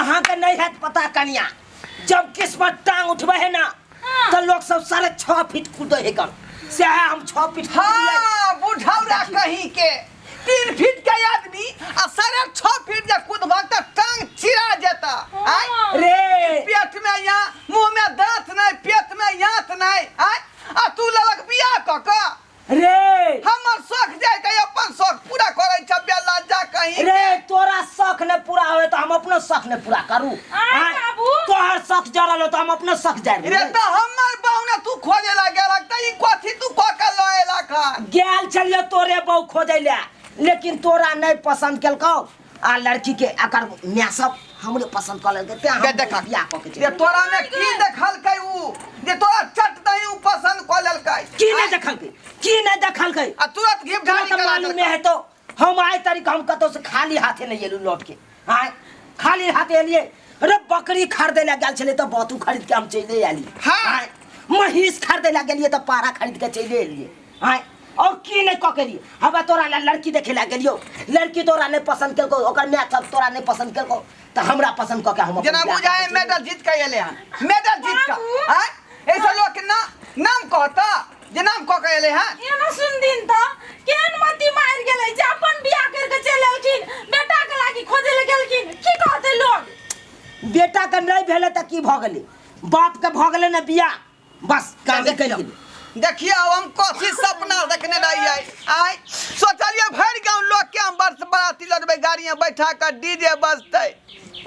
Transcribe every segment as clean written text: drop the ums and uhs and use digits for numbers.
अहाँके नहीं हैत पता कनिया, जब किस्मत टांग उठबै है ना तो लोग सब 6.5 फीट कूदै है कन, से है हम 6 फीट कूदलियै। हाँ, बुढ़ौरा कहीं के 3 फीट के आदमी आ 6.5 फीट जे कूदबक तऽ टांग चिरा जेता। आय रे पेट में यहाँ मुंह में दांत नहीं, पेट में यात नहीं। आय आ तू ललक बियाह कऽ कऽ रे हमर शौक जाय के अपन शौक पूरा करै छ बेलज्जा कहीं। रे तोरा शौक नहीं पूरा होए तो हम अपनो शौक नहीं पूरा करू। आय आय, बाबू। तोहर शौक जरल हो तो हम अपनो शौक जाय रे तऽ हमर बहू ने तू खोजे ला गेलक तऽ ई कथी तू कऽ के लऽ एलक हन? गेल छलियै तोरे बहू खोजै ले, लेकिन तोरा नहीं पसंद केलकौ आ लड़की के एकर माय सब हमरे पसंद कऽ लेलकै, तें हम दे देखा। बियाह कऽ के जे चलि। तोरा में की देखलकै ऊ जे तोरा चट दही ऊ पसंद कऽ लेलकै? की नहीं देखलकै, की नहीं देखलकै? आ तुरंत घी तोरा ढारी तऽ करा मालूमे देलकै। है तो हम आइ तारीख हम कतौ से खाली हाथे नहीं एलू लौट के। आय खाली हाथे एलियै रे, बकरी खरीदे ला गेल छलै तऽ बतू खरीद के हम चलि एलियै। हाँ। आय, महींस खरीदे ला गेलियै तऽ पारा खरीद के चलि एलियै। आय और की नहीं कऽ के एलियै? हवा तोरा ला लड़की देखे ला गेलियौ, लड़की तोरा नहीं पसंद केलकौ, ओकर माय सब तोरा नहीं पसंद केलकौ तऽ हमरा पसंद कऽ के हम अपन जेना बियाह बुझाय कऽ के मेडल जीत के एले हन, मेडल जीत के। बाबू। आय ऐसा लोग के ना नाम कहता जे नाम कह के एले हन। एना सुन दिन तऽ केहन मती मारि गेलै जे अपन बियाह करि के चलि एलखिन, बेटा के लागी खोजै लए गेलखिन, की कहतै लोग? बेटा के नहीं भेलै तऽ की भऽ गेलै, बाप के भऽ गेलै ने बियाह, बस काम निकलि गेलै। देखियौ हम कथी सपना देखने रहियै। आय सोचलियै भरि गाँव लोग के हम बर्ष बराती लड़बै, गाड़ी में बैठा कर डीजे बजतै,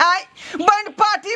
आय बैंड पार्टी।